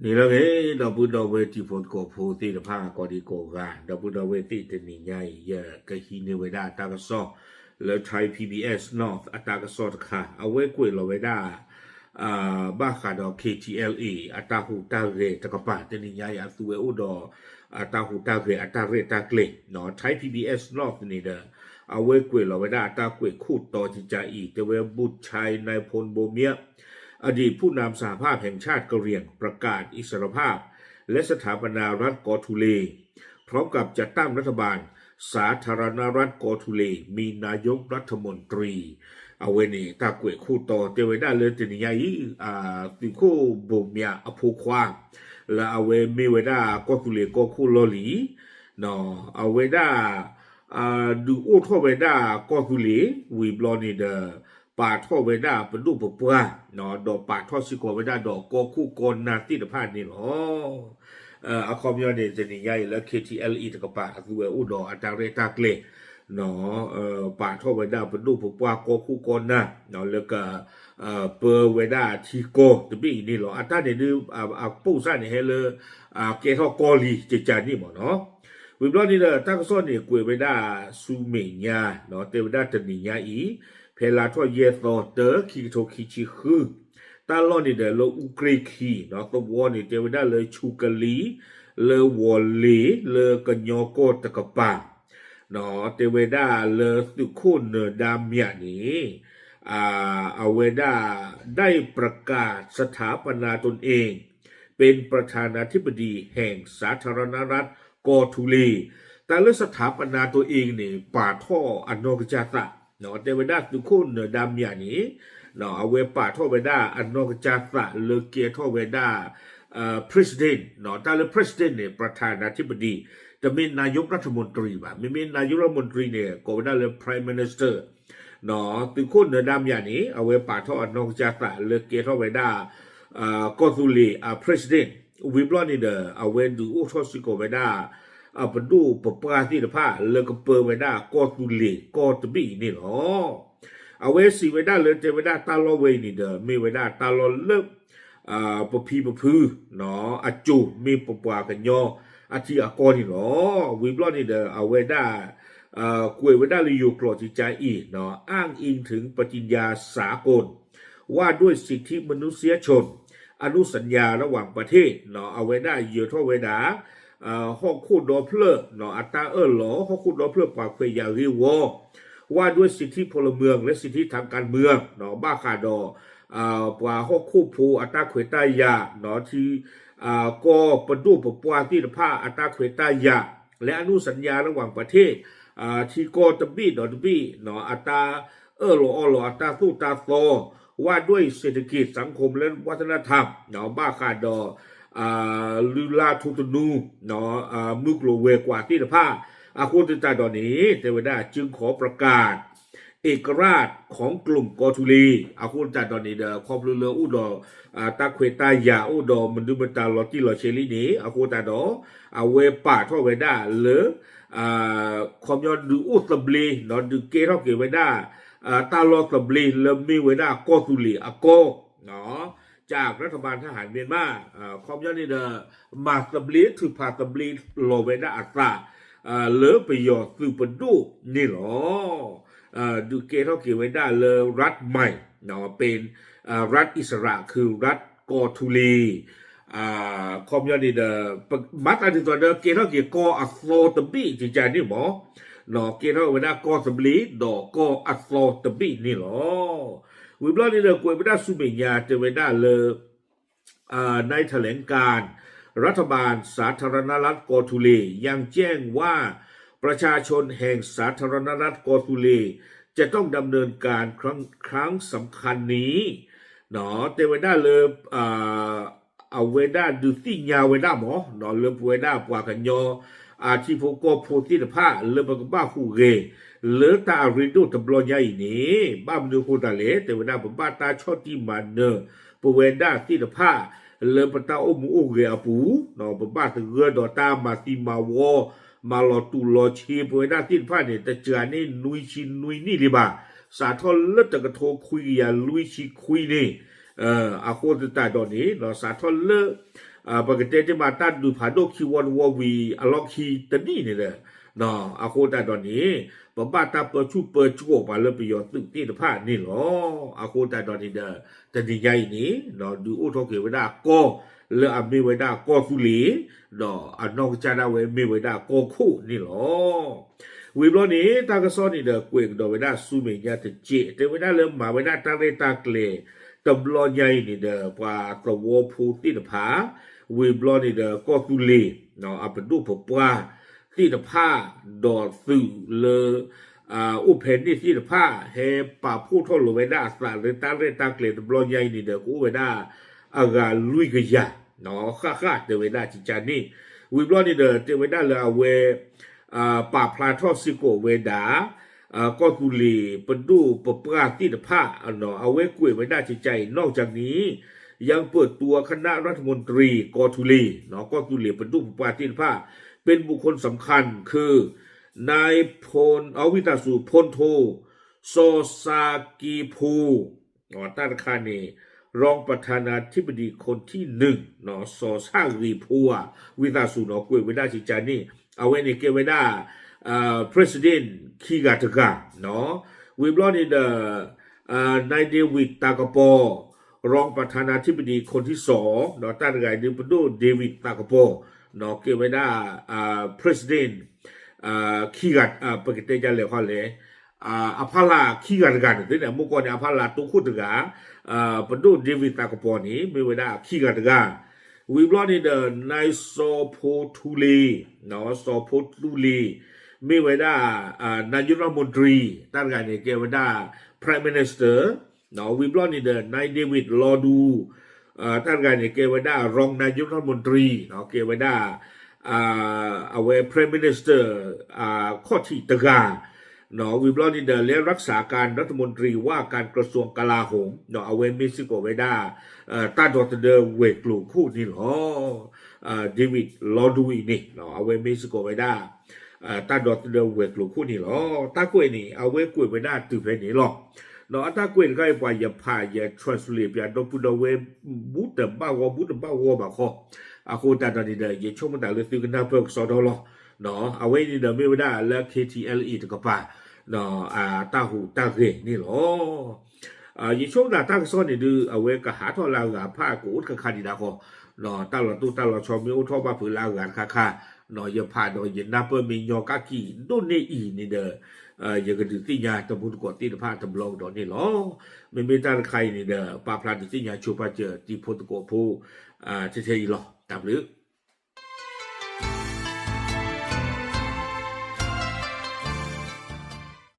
န့ၣ်လီၤဂ့ၤ ဒီပုၢ်ဒီဝဲၢ်တံၤဖိသကိးဖိသ့ၣ်တဖၣ် ကိးဒံကိးဂၤ ဒီပုၢ်ဒီဝဲၢ်သ့ၣ် တနံၤညါအံၤ ယကဟံးန့ၢ်ဝဲဒၣ်တၢ်ကစီၣ် လၢ Thai P B S North အတၢ်ကစီၣ်တခါ အဝဲကွဲးလီၤဝဲဒၣ် ဘၣ်ဃးဒီး K T L A အတၢ်ဟူးတၢ်ဂဲၤတကပၤ တနံၤညါအံၤ အသုဝဲအိၣ်ဒီး အတၢ်ဟူးတၢ်ဂဲၤအတၢ်ရဲၣ်တၢ်ကျဲၤ Thai P B S North န့ၣ်ဒီး အဝဲကွဲးလီၤဝဲဒၣ်အတၢ်ကွဲးခိၣ်တီကကါအံၤ တဲဝဲ บุตรชายนายพล โบเมีย อดีตผู้นำสหภาพแห่งชาติกะเหรี่ยง ประกาศอิสรภาพ และสถาปนารัฐกอทูเล พร้อมกับจัดตั้งรัฐบาลสาธารณรัฐกอทูเล มีนายกรัฐมนตรี အဝဲန့ၣ် တၢ်ကွဲးခိၣ်တီတဲဝဲဒၣ်လၢတနံၤညါအံၤ သုးခိၣ်ဘိၣ်မၠးအဖိခွါ လၢအဝဲမ့ၢ်ဝဲဒၣ်ကီၢ်သူလ့ၤကီၢ်ခိၣ်လီၢ်လံၤ အဝဲဒၣ် ဒုးအိၣ်ထီၣ်ဝဲဒၣ်ကီၢ်သူလ့ၤ ဝံၤဘျီန့ၣ်ဒီး ပာ်ထီၣ်ဝဲဒၣ်ပဒိၣ်ပပှၢ် ဒီးပာ်ထီၣ်စ့ၢ်ကီးဝဲဒၣ်ဒီးကီၢ်ခိၣ်ကီၢ်နၢ်သ့ၣ်တဖၣ်န့ၣ်လီၤ. အခီပညီန့ၣ် တနံၤညါအံၤလၢ K T L A တကပၤ အသုဝဲအိၣ်ဒီးအတၢ်ရဲၣ်တၢ်ကျဲၤ ပာ်ထီၣ်ဝဲဒၣ်ပဒိၣ်ပပှၢ်ကီၢ်ခိၣ်ကီၢ်နၢ် လၢက ပၢဝဲဒၣ်ထံကီၢ်တဘ့ၣ်အံၤန့ၣ်လီၤ. အတၢ်န့ၣ်ဒုး အပိၢ်စၢ်န့ၣ်ဟဲလၢ ကဲထီၣ်ကီၢ်လံၤကကါန့ၣ်မ့ၢ်နီၤ. ဝံၤဘျီန့ၣ်ဒီး တၢ်ကစီၣ်န့ၣ်ကွဲးဝဲဒၣ်ဆူမဲာ်ညါ တဲဝဲဒၣ်တနံၤညါအံၤ ဖဲလါထီၣ်ယဲၢ်သီ တၢ ခံကထိခံဆံဃု တၢ်လီၢ်န့ၣ်ဒီးလၢအူကြ့ၢ်ခံ သဝီန့ၣ် တဲဝဲဒၣ်လၢဆူကလံၤ လၢဝီၤလ့ၤ လၢကညီကီၢ်တကပၤ တဲဝဲဒၣ်လၢသုးခိၣ်နၢၤဒါမၠးန့ၣ် အဝဲဒၣ် ได้ประกาศสถาปนาตนเองเป็นประธานาธิบดีแห่งสาธารณรัฐกอทูเล တၢ်လၢ สถาปนาตนเอง န့ၣ် ပာ်ထီၣ်အနီၢ်ကစၢ်သး တဲဝဲဒၣ်သုးခိၣ်နၢၤဒါမၠးန့ၣ် အဝဲပာ်ထီၣ်ဝဲဒၣ်အနီၢ်ကစၢ်သးလၢကဲထီၣ်ဝဲဒၣ် president တၢ်လၢ president န့ၣ် ประธานาธิบดี တမ့ၢ် นายกรัฐมนตรี ဘၣ်. မ့မ့ၢ် นายกรัฐมนตรี န့ၣ် ကိးဝဲဒၣ်လၢ prime minister သုးခိၣ်နၢၤဒါမၠးန့ၣ် အဝဲပာ်ထီၣ်အနီၢ်ကစၢ်သးလၢကဲထီၣ်ဝဲဒၣ် ကီၢ်သူလ့ၤအ president ဝံၤဘျီန့ၣ်ဒီး အဝဲဒုးအိၣ်ထီၣ်စ့ၢ်ကီးဝဲဒၣ် ပဒိၣ်ပပှၢ်သ့ၣ်တဖၣ် လၢကပၢဝဲဒၣ်ကီၢ်သူလ့ၤကီၢ်တဘ့ၣ်အံၤန့ၣ်လီၤ. အဝဲစံးဝဲဒၣ်လၢတဲဝဲဒၣ်တၢ်လီၢ်ဝဲအံၤန့ၣ်ဒီး မ့ၢ်ဝဲဒၣ်တၢ်လီၢ်လၢ ပဖံပဖု အစိၤမ့ၢ်ပပှၤကညီအထံအကီၢ်န့ၣ်လီၤ. ဝံၤဘျီန့ၣ်ဒီး အဝဲဒၣ် ကွဲးဝဲဒၣ်လၢယိၤကျိာ်ကကါအံၤ อ้างอิงถึงปฏิญญาสากลว่าด้วยสิทธิมนุษยชน อนุสัญญาระหว่างประเทศ အဝဲဒၣ်ယၢၤထီၣ်ဝဲဒၣ် ဟီၣ်ခိၣ်ဒီဖျၢၣ် အတၢ်အၢၣ်လီၤ ဟီၣ်ခိၣ်ဒီဖျၢၣ်ပှၤခွဲးယာ်ဂ့ၢ်ဝီ ว่าด้วยสิทธิพลเมืองและสิทธิทางการเมือง ဘၣ်ဃးဒီး ပှၤဟီၣ်ခိၣ်ဖိအတၢ်ခွဲးတၢ်ယာ် ထံ ကီၢ်ပဒိၣ်ပပှၢ်သ့ၣ်တဖၣ်အတၢ်ခွဲးတၢ်ယာ် လၢ อนุสัญญาระหว่างประเทศ ထံကီၢ်တဘ့ၣ်ဒီးတဘ့ၣ် အတၢ်အၢၣ်လီၤအီလီၤအတၢ်သိၣ်တၢ်သီ ว่าด้วยเศรษฐกิจ สังคมและวัฒนธรรม ဘၣ်ဃးဒီး လုၢ်လၢ်ထူသနူ မုၢ်ကျိၤဝဲၤကွာ်သ့ၣ်တဖၣ် အဃိသတးဒီးန့ၣ် တဲဝဲဒၣ် จึงขอประกาศเอกราชของกลุ่มกอทูเล အဃိသတးဒီးန့ၣ်ဒီး ခီဖျိလၢအိၣ်ဒီး တၢ်ခွဲးတၢ်ယာ် အိၣ်ဒီးမနုၤမတၤလီၤတံၢ်လီၤဆဲးလံန့ၣ် အဃိသတးဒီး အဝဲပာ်ထီၣ်ဝဲဒၣ်လၢ ခီပညီဒုးအိၣ်သဘျ့ ဒုးကဲထီၣ်က့ၤဝဲဒၣ် တၢ်လီၢ်သဘျ့လၢမ့ၢ်ဝဲဒၣ်ကီၢ်သူလ့ၤအကီၢ် จากรัฐบาลทหารเมียนมา ခီပညီန့ၣ်ဒီး မၤသဘျ့ထုးဖးသဘျ့လီၤဝဲဒၣ်အသး လၢပယီၤသုးပဒိၣ်န့ၣ်လီၤ. ဒုးကဲထီၣ်က့ၤဝဲဒၣ်လၢ รัฐใหม่ เป็นรัฐอิสระ คือรัฐกอทูเล ခီပညီန့ၣ်ဒီး မၤသးဒ်သိးဒီး ကဲထီၣ်က့ၤကီၢ်အသီတဘ့ၣ်ကကါန့ၣ်မ့ၢ် ကဲထီၣ်ဝဲဒၣ်ကီၢ်သဘျ့ဒီးကီၢ်အသီတဘ့ၣ်န့ၣ်လီၤ. ဝံၤဘျီန့ၣ်ဒီး ကွဲးဝဲဒၣ်ဆူမဲာ်ညါ တဲဝဲဒၣ်လၢ ในแถลงการณ์ รัฐบาลสาธารณรัฐกอทูเล ยังแจ้งว่า ประชาชนแห่งสาธารณรัฐกอทูเล จะต้องดำเนินการครั้งครั้งสำคัญนี้ တဲဝဲဒၣ်လၢ အဝဲဒၣ်ဒုးသ့ၣ်ညါဝဲဒၣ်မ့ၢ် လၢပဝဲဒၣ်ပှၤကညီ အထံဖိကီၢ်ဖိသ့ၣ်တဖၣ် လၢပကဘၣ်ဟူးဂဲၤ လၢတၢ်အရ့ဒိၣ်တဘျီညါအံၤန့ၣ် ဘၣ်မနုၤအဃိသတးလဲၣ် တဲဝဲဒၣ် ပဘၣ်တၢ်ဆီၣ်တံၢ်မၤနၢၤ ပဝဲဒၣ်သ့ၣ်တဖၣ် လၢပတၢ်အိၣ်မူအိၣ်ဂဲၤအပူၤ ပဘၣ်သဂၢၢ်ဒီးတၢ်မၤသံမၤဝီ မၤလီၤတူာ်လီၤဆ့ ပဝဲဒၣ်သ့ၣ်တဖၣ်န့ၣ် တစှၤန့ၢ်နွံဆံနွံနံၣ်လံဘၣ်. စးထီၣ်လၢတကထိခွံကယၤလွံၢ်ဆံခွံန့ၣ် အဃိသတးဒီးန့ၣ် စးထီၣ်လၢ ပကတဲတ့ၢ်မးတၢ်ဒုးဖးဒိၣ်ခံဝီတဝီဝံၤအလီၢ်ခံတနံၣ်န့ၣ်ဒီး အဃိသတးဒီးန့ၣ် ပဘၣ်တၢ်ပၢဆူၣ်ပၢစိးပှၤလၢပယီၤသုးသ့ၣ်တဖၣ်န့ၣ်လီၤ. အဃိသတးဒီးန့ၣ်ဒီး တနံၤညါအံၤန့ၣ် ဒုးအိၣ်ထီၣ်က့ၤဝဲဒၣ်ကီၢ်လၢအမ့ၢ်ဝဲဒၣ်ကီၢ်သူလ့ၤ ဒီးအနီၢ်ကစၢ်ဒၣ်ဝဲမ့ၢ်ဝဲဒၣ်ကီၢ်ခိၣ်န့ၣ်လီၤ. ဝံၤဘျီန့ၣ် တၢ်ကစီၣ်န့ၣ်ဒီး ကွဲးကဒီးဝဲဒၣ်ဆူမဲာ်ညါတစဲး တဲဝဲဒၣ်လၢမၤဝဲဒၣ်တၢ်ရဲၣ်တၢ်ကျဲၤ တဘျီညါအံၤန့ၣ်ဒီး ပှၤသဝီဖိသ့ၣ်တဖၣ် ဝံၤဘျီန့ၣ်ဒီး ကီၢ်သူလ့ၤ အပဒိၣ်ပပှၢ်သ့ၣ်တဖၣ် ဒီးသုးလၢ အိၣ်ဖဲန့ၣ်သ့ၣ်တဖၣ် ဟဲပာ်ဖှိၣ်ထီၣ်လိာ်ဝဲဒၣ်အသးလၢတၢ်ရဲၣ်တၢ်ကျဲၤတဘျီညါအံၤန့ၣ်ဒီး ကအိၣ်ဝဲဒၣ်အဂၤလွံၢ်ကယၤ ဃၣ်ဃၣ်တဲဝဲဒၣ်ကကန့ၣ် ဝံၤဘျီန့ၣ်ဒီး တဲဝဲဒၣ်လၢအဝဲ ပာ်ဖျါထီၣ်စ့ၢ်ကီးဝဲဒၣ် ကီၢ်သူလ့ၤပဒိၣ်ပပှၢ်သ့ၣ်တဖၣ် အဝဲကွဲးဝဲဒၣ်ကကအံၤ นอกจากนี้ ยังเปิดตัวคณะรัฐมนตรีกอทุเล ကီၢ်သူလ့ၤပဒိၣ်ပပှၢ်သ့ၣ်တဖၣ် เป็นบุคคลสำคัญ คือ นายพล အဝံသးစူၤ พลโท စီၤစၤက့ၤဖိ တၢ်တခါန့ၣ် รองประธานาธิบดีคนที่หนึ่ง စီၤဆၣ်ဂ့ၤဖိဧါ ဝံသးစူၤနီၤ ကွဲးဝဲဒၣ်ကကန့ၣ် အဝဲန့ၣ်ကဲဝဲဒၣ် president ခံဂၤတဂၤ ဝံၤဘျီန့ၣ်ဒီး นายเดวิด ตากะปอ รองประธานาธิบดีคนที่สอง ဒီးတၢ်တဂၤအံၤဒုးပဒိၣ် David တၢ်ကပီၤ ကဲဝဲဒၣ် president ခံဂၤ ပကတဲဒ်လဲၣ်ဃီလဲၣ် အဖီလာ်ခံဂၤတဂၤန့ၣ်သ့န့ၣ် အမူကီၢ်န့ၣ် အဖီလာ်တိခိၣ်တဂၤ ပဒိၣ် David တၢ်ကပီၤန့ၣ် မ့ၢ်ဝဲဒၣ်ခံဂၤတဂၤ ဝံၤဘျီန့ၣ်ဒီး နၢၤစီၤဖိထူလ့ၤ စီၤဖိထူလ့ၤ မ့ၢ်ဝဲဒၣ် นายกรัฐมนตรี တၢ်တဂၤန့ၣ် ကဲဝဲဒၣ် Prime Minister ဝံၤဘျီန့ၣ်ဒီး นายเดวิด ลอดู တၢ်တဂၤန့ၣ် ကဲဝဲဒၣ် รองนายกรัฐมนตรี ကဲဝဲဒၣ် အဝဲ Prime Minister ခီၣ်ထံးတဂၤ ဝံၤဘျီန့ၣ်ဒီး และรักษาการรัฐมนตรีว่าการกระทรวงกลาโหม အဝဲမ့ၢ်စ့ၢ်ကီးဝဲဒၣ် တၢ်ဒီသဒၢဝဲၤကျိၤခိၣ်န့ၣ်လီၤ. David လီဒူအံၤန့ၣ် အဝဲမ့ၢ်စ့ၢ်ကီးဝဲဒၣ် တၢ်ဒီသဒၢဝဲၤကျိၤခိၣ်န့ၣ်လီၤ. တၢ်ကွဲးန့ၣ် အဝဲကွဲးဝဲဒၣ်တုၤဖဲန့ၣ်လီၤ. ဒီးအတၢ်ကွဲးတခါအံၤ ပှၤယဖးယ translate ပၠးဒီပုၢ်ဒီဝဲၢ် ဘူးတဘၣ်ဂီၢ် ဘူးတဘၣ်ဂီၢ်ဘၣ်ဃီ, အဃိသတးဒီးန့ၣ်ဒီး ယဆိကမိၣ်သးလၢသုကနၢ်ပၢၢ်ကစီဒီလီၤ. အဝဲအံၤန့ၣ်ဒီးမ့ၢ်ဝဲဒၣ်လၢ K T L A တကပၤ တၢ်ဟူးတၢ်ဂဲၤန့ၣ်လီၤ. ယဆိကမိၣ်သးတၢ်ကစီၣ်န့ၣ်ဒုး အဝဲကဟးထီၣ်လၢအဂၤဖးကအိၣ်တခါခါဒံးဒၣ်ဃီ, တၢ်လီၤတိၢ်တၢ်လီၤဆီမ့ၢ်အိၣ်ထီၣ်ဘၣ်ဖုးလၢအဂၤတခါခါ, ယဖးဒီးယနၢ်ပၢၢ်မ့ၢ်ညီကၣ်ကံၣ်ဒိၣ်န့ၢ်အံၤန့ၣ်ဒီး ယကဒုးသ့ၣ်ညါတမူတကိးသ့ၣ်တဖၣ်တဘျီကဒီးန့ၣ်လီၤ. မ့မ့ၢ်တၢ်တခါအံၤန့ၣ်ဒီး ပာ်ဖျါဒုးသ့ၣ်ညါဆိပာ်စၢၤတံၤဖိသကိးဖိ ထဲထဲအံၤလီၤ. တၢ်ဘျုး